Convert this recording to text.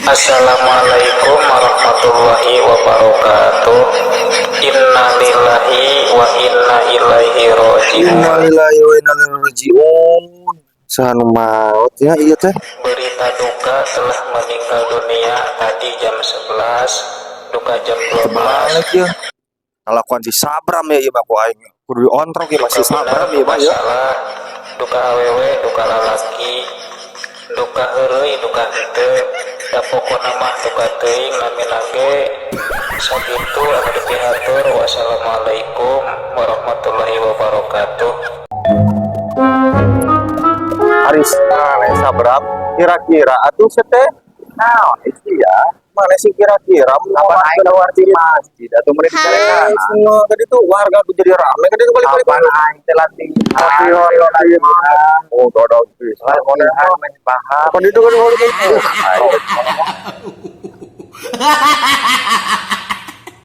Assalamualaikum warahmatullahi wabarakatuh. Innalillahi wa inna ilaihi roji'un. Innalillahi wa inna ilaihi raji'un. Saha nu maot ya ieu teh? Berita duka, telah meninggal dunia tadi jam 11 duka jam 12. Balik ya. Kalakuan si Sabram ya ieu mah, ku aing kudu diontrok ya masih Duka bener, Sabram ieu duka mah ya. salah, duka awewe, duka lalaki, duka heureuy, duka henteu, da pokona mah duka teuing. Namina ge sakitu anu dipihatur. Wassalamualaikum warahmatullahi wabarakatuh. Aris mana Sabram kira-kira atuh teh naon sih ya, mana sih kira-kira? Kapan aing keluar di masjid atau mereka dicarekan? Semua tadi tuh warga tuh jadi rame kan itu balik-balik. Kapan aing teh latihan? Latihan, latihan. Oh, dodol bisa. Latihan main paham. Kan itu kan balik.